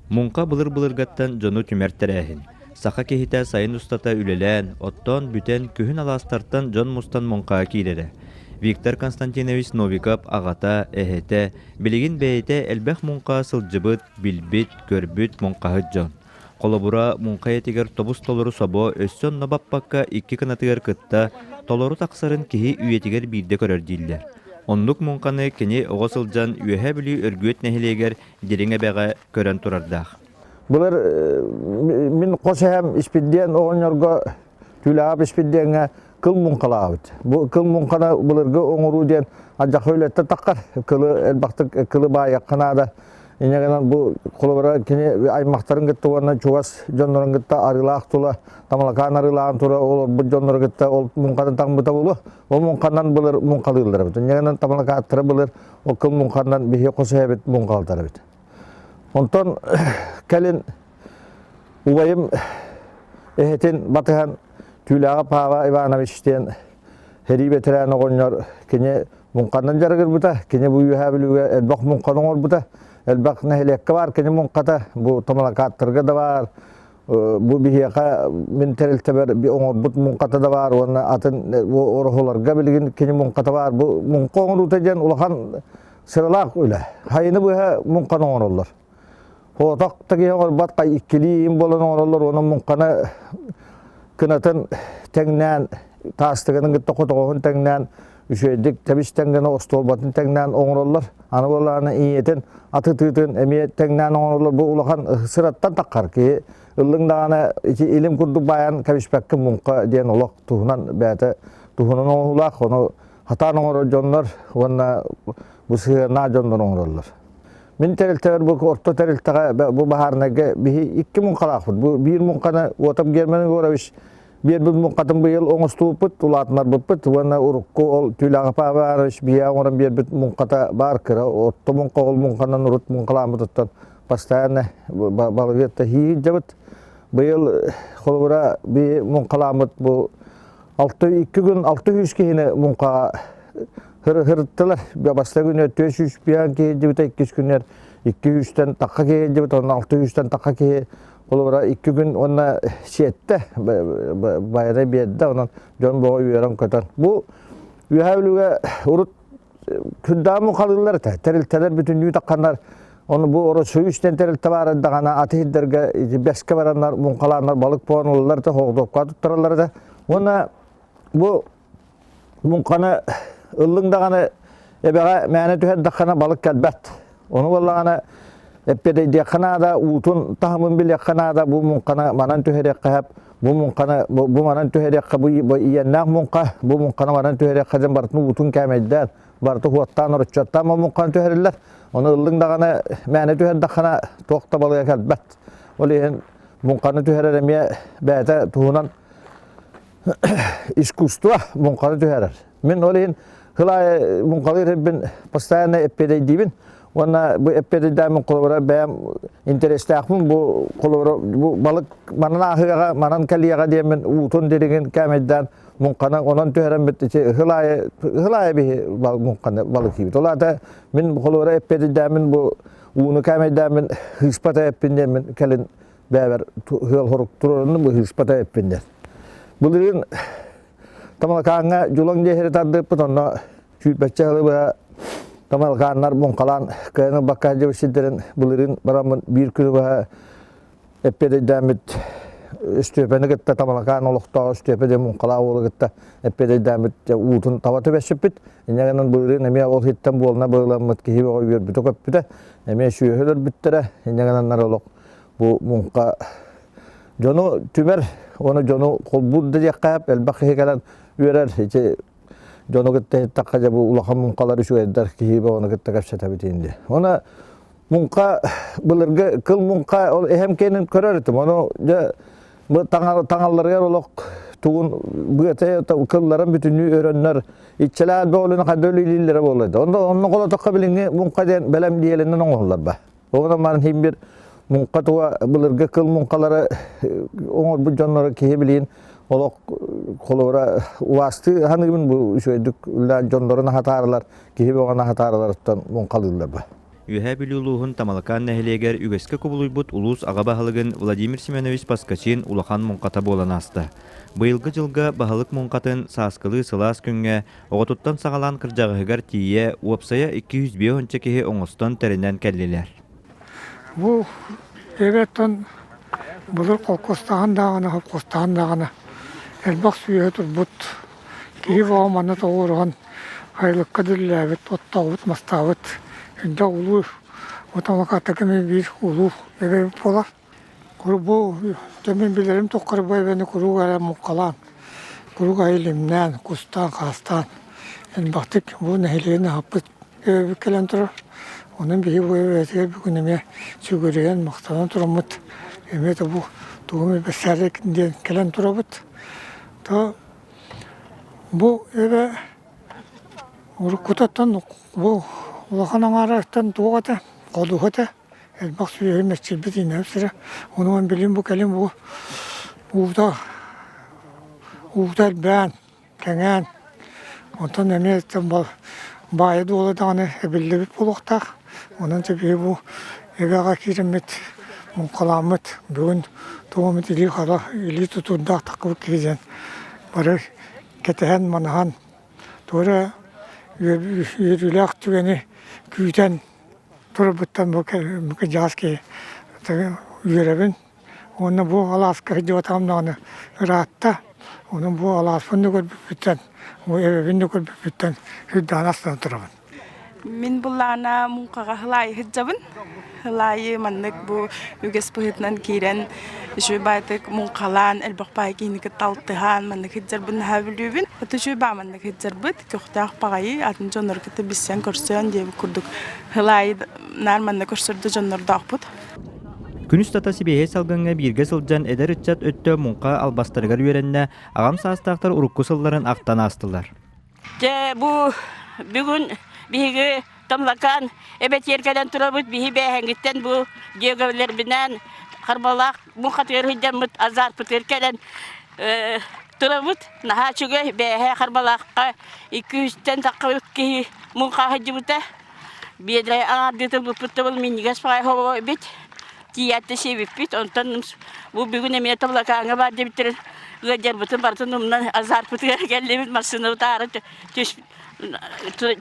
Муҥха былыр-былыргаттан дьону түмэр тэрээһин. Саха киһитэ сайын устата үлэлээн, оттоон бүтэн, күһүн алаастартан дьон мустан муҥхаҕа киирэрэ. Виктор Константинович Новиков аҕата, эһэтэ, билигин бэйэтэ элбэх муҥха сылдьыбыт, билбит, көрбүт муҥхаһыт дьон. Холобура, муҥха этигэр тобус-толору собо өссө онно баппакка икки кынатыгар кытта толору тахсарын киһи үйэтигэр биирдэ көрөр дииллэр. Оннук муҥханы кини оҕо сылдьан Үөһээ Бүлүү Өргүөт нэһилиэгэр Дириҥ Эбэҕэ көрөн турардаах. Былыр мин хос эһэм Испирдиэн оҕонньорго Түүлээҕэ Испирдиэҥҥэ кыл муҥхалаабыт. Бу кыл муҥханы былыргы оҥоруу диэн алдьархай үлэттэн таххар. Кылы элбэхтик кылы баайыахха наада. Инньэ гынан бу холобура кини аймахтарын кытта уонна чугас дьоннорун кытта арыылаах тула Тамалакаан арыылаан тура олорбут дьоннору кытта ол муҥханы таҥмыта буолуо. Ол муҥханан былыр муҥхалыыллар эбит. Инньэ гынан Тамалакааттара былыр ол кыл муҥханан биһи хос эһэбит муҥхалтар эбит. Онтон кэлин убайым эһэтин батыһан Түүлээҕэ Пава Иванович диэн сэрии бэтэрээн оҕонньор кини муҥханан дьарыгырбыта. Кини бу Үөһээ Бүлүүгэ элбэх муҥханы оҥорбута. Элбэх нэһилиэккэ баар кини муҥхата. Бу Тамалакааттарга да баар, бу биһиэхэ мин тэрилтэбэр оҥорбут муҥхата да баар уонна атын бу ороһуларга билигин кини муҥхата баар. Бу муҥха оҥоруута диэн улахан сыралаах үлэ. Хайыны быһа муҥханы оҥороллор. Хотох да киһи оҥорбот иккилии им буолан оҥороллор уонна муҥханы кынатын тэҥнээн таастыгын кытта хотоҕоһун тэҥнээн үчүгэйдик тэбис тэҥ гына остуолбатын тэҥнээн оҥороллор. Аны буоллаҕына ийэтин атытыытын эмиэ тэҥнээн оҥороллор. Бу улахан сыраттан таххар киһи ыллыҥ даҕаны ити илим курдук баайан кэбиспэккин муҥха диэн олох туһунан бэйэтэ туһунан оҥоһуулаах ону хатаан оҥорор дьоннор уонна бу сыһыаннаах дьоннор оҥороллор. Мин тэрилтэбэр бу орто тэрилтэҕэ бу баһаарынайга биһи икки муҥхалаахпыт. Бу биир муҥханы Уотап Герман Егорович биэрбит муҥхатын быйыл оҥостубуппут, улаатынарбыппыт уонна урукку ол Түүлээҕи Павел Иванович биһиэхэ оҥорон биэрбит муҥхата баар кыра орто муҥха ол муҥханан урут муҥхалааммытыттан постоянно балыгы сылдьабыт. Быйыл холобура би муҥхалааммыт бу 6 2 күн 600 киһини муҥхаҕа хырыттылар. Бастакы күнү 400 пиан киһи дибитэ, иккис күнүгэр 200-тэн тахха киһи дибит, онно 600-тэн тахха киһи холобура 2 күн уонна сиэттэ байра биэрдэ, онон дьон боҕо үөрэн көтөн. Бу Үөһээ Бүлүүгэ урут күндаа муҥхалыыллар этэ. Тэрилтэлэр бүтүннүү тахханнар ону бу Ороссуйустан тэрилтэ баар даҕаны аты сирдэргэ бэскэ бараннар муҥхалааннар балык буолан ылаллар этэ, хоҕдуокка туттараллар этэ. Уонна бу муҥханы ыллыҥ даҕаны эбэҕэ мээнэ түһэрдэххинэ балык кэлбэт. Ону буоллаҕына эппиэтэйдиэххэ наада, уутун таһымын билиэххэ наада, бу муҥханы манан түһэриэххэ сөп, бу муҥханы бу манан түһэриэххэ, бу иэннээх муҥха, бу муҥханы манан түһэриэххэ диэн барытын уутун кээмэйдээн, барыта уоттаан, оруччуоттаан бу муҥханы түһэриллэр. Ону ыллыҥ даҕаны мээнэ түһэрдэххинэ туох да балыга кэлбэт. Ол иһин муҥханы түһэрэр эмиэ бэйэтэ туһунан искусство муҥханы түһэрэр. Мин ол иһин сыл аайы муҥхалыыр сирбин постоянно эппиэдэйдиибин уонна бу эппиэдэйдээммин холобура бэйэм интэриэстээхпин бу холобура бу балык манан ааһыаҕа манан кэлиэҕэ диэммин уутун дириҥин кээмэйдээн муҥханы онон түһэрэммит ити сыл аайы сыл аайы биһи муҥханы балык сиибит. Ол аата мин холобура эппиэдэйдээммин бу ууну кээмэйдээммин сыыспата эппин диэммин кэлин бэйэбэр ыал хорук туруоруннум быһыыспата эппин диэн. Былырыын Тамалакааҥҥа дьулаҥ диэһири тардыппыт, онно сүүрбэччэ сылы быһа Тамалакааннар муҥхалаан кыайан ылбакка сылдьыбыт сирдэрин былырыын бараммын биир күнү быһа эппиэдэйдээммит Өстүөпэни кытта Тамалакаан олохтоох Өстүөпэ диэн муҥхалаах уолу кытта эппиэдэйдээммит уутун таба түбэспиппит. Инньэ гынан былырыын эмиэ ол иһиттэн буолна быһыыламмыт киһи бөҕө үөрбүтэ-көппүтэ, эмиэ сүөһү өлөрбүттэрэ, инньэ гынаннар олох бу муҥха дьону түмэр уонна дьону холбуур да диэххэ элбэх киһи кэлэн үөрэр ити дьону кытта иһиттэххэ дьэ бу улахан муҥхалар үчүгэйдэр киһи ону кытта кэпсэтэбит инди уонна муҥха былыргы кыл муҥха ол эһэм киэнин көрөр этим ону дьэ бу таҥалларыгар олох тугун быата кылларын бүтүннүү өрөннөр иччэлээх бөҕөлүнү хайда үлэлииллэрэ буолла онно онно холотоххо билиҥҥи муҥха диэн бэлэм диэлинэн оҥоһуллар ба Оҕо марын иһин бир муҥха туга былыргы кыл муҥхалары оҥорбут дьонноро киһи билиин олох холобура убаастыы ханыыбын бу үчүгэйдик үлэлээн дьоннорун аһатаарылар киһи бөҕөнү аһатаарыларыттан муҥхалыыллар ба. Үөһээ Бүлүү улууһун Тамалакаан нэһилиэгэр үгэскэ кубулуйбут улуус аҕа баһылыгын Владимир Семенович Поскачин улахан муҥхата буолан ааста. Быйылгы дьылга баһылык муҥхатын сааскылыы сылаас күҥҥэ оҕотуттан саҕалаан кырдьаҕаһыгар тиийэ уопсайа 250 киһи оҥостон тэринэн кэллилэр. Бу эбэттэн былыр холкуостаһан даҕаны, холкуостаһан даҕаны элбэх сүөһү турбут киһи бөҕө манна тоҕуоруһан сайылыкка дүллээбит, оттообут, мастаабыт элбэх улуу Утамакаттакы биир улуу эбэ буолар. Бу мин билэрим тухары бу эбэни куруук эрэ муҥхалаан, куруук айылымнаан, кустаан, хаастаан элбэхтик бу нэһилиэгин аһаппыт эбэбит кэлэн турар. Онон биһиги бу эбэбитигэр бүгүн эмиэ сүгүрүйэн, махтанан тураммыт эмиэ да бу тугу эмэ бэссээрэ диэн кэлэн турабыт. То бу эбэ уруккутуттан бу улахан аҥаарыттан туох этэ, ходуһа этэ. Элбэх сүөһү мэччийбит иинэбит сирэ. Онон билим бу кэлин бу уута уута элбээн, кэҥээн, онтон эмиэ баайа-дуола даҕаны эбиллибит буолуохтаах. Онон биһи бу эбэҕэ киирэммит, муҥхалааммыт бүгүн туох эмит илии-хара, илии тутуурдаах таххыбыт киһи диэн бары кэтэһэн-манаһан, туора үөрүүлээх түгэни күүтэн турарбыттан бу кырдьаҕас киһи үөрэбин. Уонна бу алааска сылдьыбатаҕым даҕаны ыраатта. Онон бу алааспын да көрбүппүттэн, бу эбэбин да көрбүппүттэн сүрдээх астынан турабын. Мин буллаана муҥхаҕа хылаайы сылдьабын. Хылаайы маннык бу үгэс быһыытынан киирэн үчүгэй баайтык муҥхалаан элбэх баай киһини кытта алтыһан маннык сылдьарбын наһаа бүлүүбүн. От үчүгэй баа маннык сылдьарбыт көхтөөх баҕайы атын дьоннору кытта билсэн көрсөн диэбит курдук хылаайы наар манна көрсөр да дьоннордоохпут. Күн устата сибиэһэй салгыҥҥа бииргэ сылдьан эдэр ыччат өттө муҥха албастарыгар үөрэннэ, аҕам саастаахтар урукку сылларын ахтан аастылар. Дьэ бу бүгүн биһиги Тамлакаан эбэтиэр кэлэн турабыт биһи бээһэҥҥиттэн бу дьүөгэлэрбинээн Харбалаах муҥхатыгар сылдьаммыт азарпытыгар кэлэн турабыт. Наһаа үчүгэй бээһэ Харбалаахха 200-тэн тахха киһи муҥха сылдьыбыта. Биэдэрэй аҥаардыытын буппут тыбыл минньигэс баҕайы хобо эбит. Тиийээт сиэбиппит. Онтон бу бүгүн эмиэ Тамлакааҥҥа баар диэбиттэрин ыалдьарбытын барытын умнан азарпытыгар кэллибит массыынабыт аара түс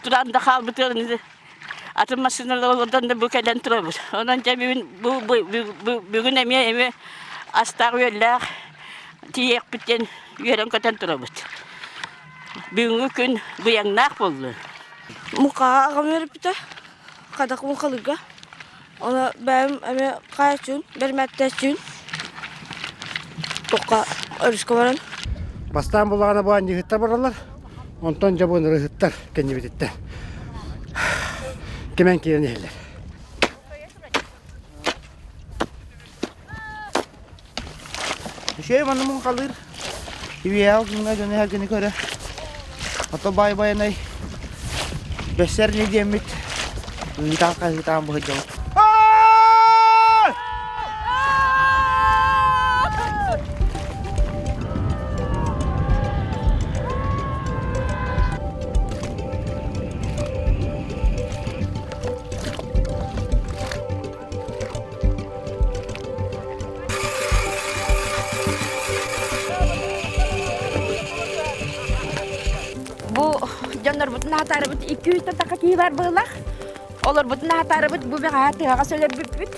туран да хаалбытыгар атын массыыналар олордон да бу кэлэн турабыт. Онон дьэ бүгүн бу бүгүн эмиэ эмиэ астаах-үөллээх тиийиэхпит диэн үөрэн-көтөн турабыт. Бүгүҥҥү күн быйаҥнаах буоллун. Муҥхаҕа аҕам үөрэппитэ, хайдах муҥхалыырга. Ону бэйэм эмиэ хаайаччыын, бэрмээттээччиин туохха өрүскэ баран. Бастаан буллаҕына бу анньыһыттар бараллар, онтон дьэ бу ынырыһыттар кэннибититтэн кимэн киирэн иһэллэр. Үчүгэй манна муҥхалыыр. Үөһээ күҥҥэ дьону эһэргэни көрө. Ото баай байанай бэссэр не диэммит ыытаан хаһыытаан быһыдьабыт. Бу дьоннорбутун аһатаарыбыт 200 таха киһи бар быһылах. Олорбутун аһатаарыбыт бу бэҕэһээ тыаҕа сөлөрбүппүт.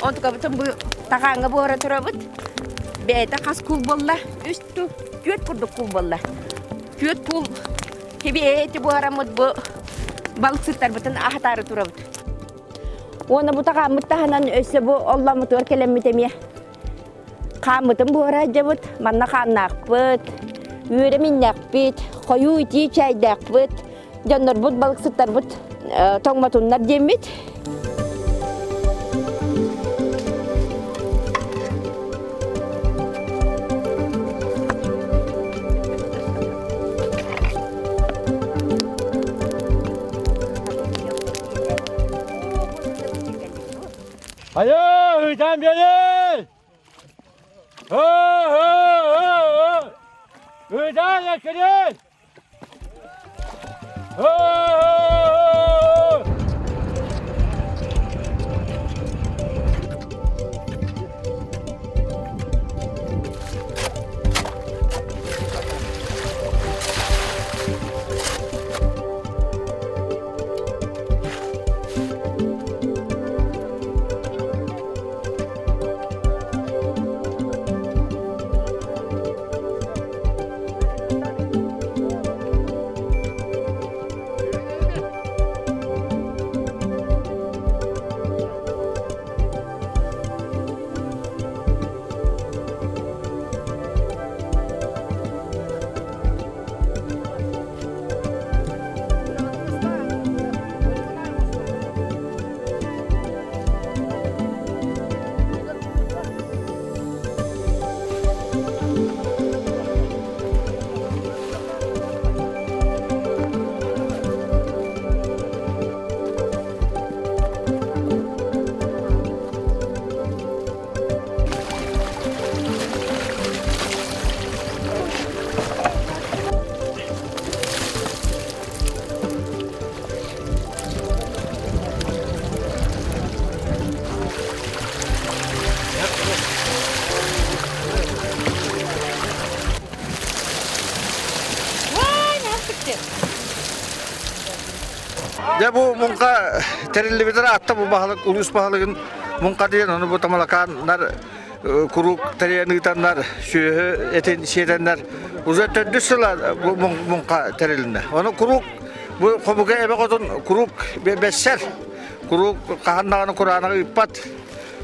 Онтукабытын бу таҕааҥҥа буора турабыт. Бэйэтэ хас куул буолла? Үс түөрт курдук куул буолла. Түөрт куул хибиэти буораммыт бу балыксыттарбытын аһатаары турабыт. Уонна бу таҕааммыт таһынан өссө бу оллооммутугар кэлэммит эмиэ хааммытын буһара сылдьабыт, манна хааннаахпыт, үөрэ миннэхпит, хойуу итии чээйдээхпит, дьоннорбут, балыксыттарбыт тоҥмотуннар диэммит. Хайа, ыйтан биэрэй! Ыйтан эккирин! Дьэ бу муҥха тэриллибитин аатта бу баһылык улуус баһылыгын муҥха диэн ону бу тамалакааннар куруук тэрийэн ыытаннар сүөһү этин сиэтэннэр уже төрдүс сыла бу муҥха тэрилиннэ. Ону куруук бу хомуга эбэ хотун куруук бэссэр куруук хаһан даҕаны кураанах ыыппат.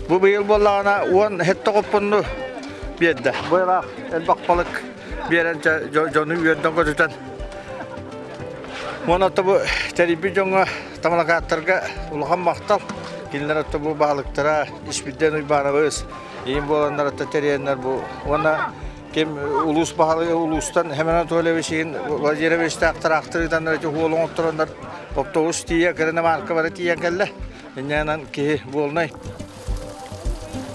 Бу быйыл буоллаҕына уон хетте хоппунну биэрдэ. Бу ыраах элбэх балык биэрэн дьону үөрдэн көтүтэн Уонна бу тэрийбит дьоҥҥо тамалакааттарга улахан махтал. Кинилэр отто бу баһылыктара Испирдиэн Уйбаанабыс иин буоланнар отто тэрийэннэр бу уонна ким улуус баһылыга улуустан Семен Анатольевич иин Владимировичтаах тыраахтыр ыытаннар ити уол оҥоттороннор оптуобус тиийэ кырына марка бары тиийэн кэллэ. Инньэнэн киһи буолнай.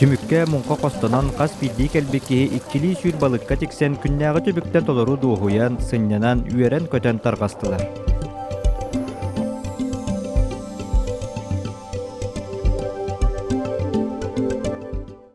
Түмүккэ муҥха хостонон хас биирдии кэлбит киһи иккилии сүүр балыкка тиксэн күннээҕи түбүктэн толору дуоһуйан, сынньанан, үөрэн-көтөн тарҕастылар.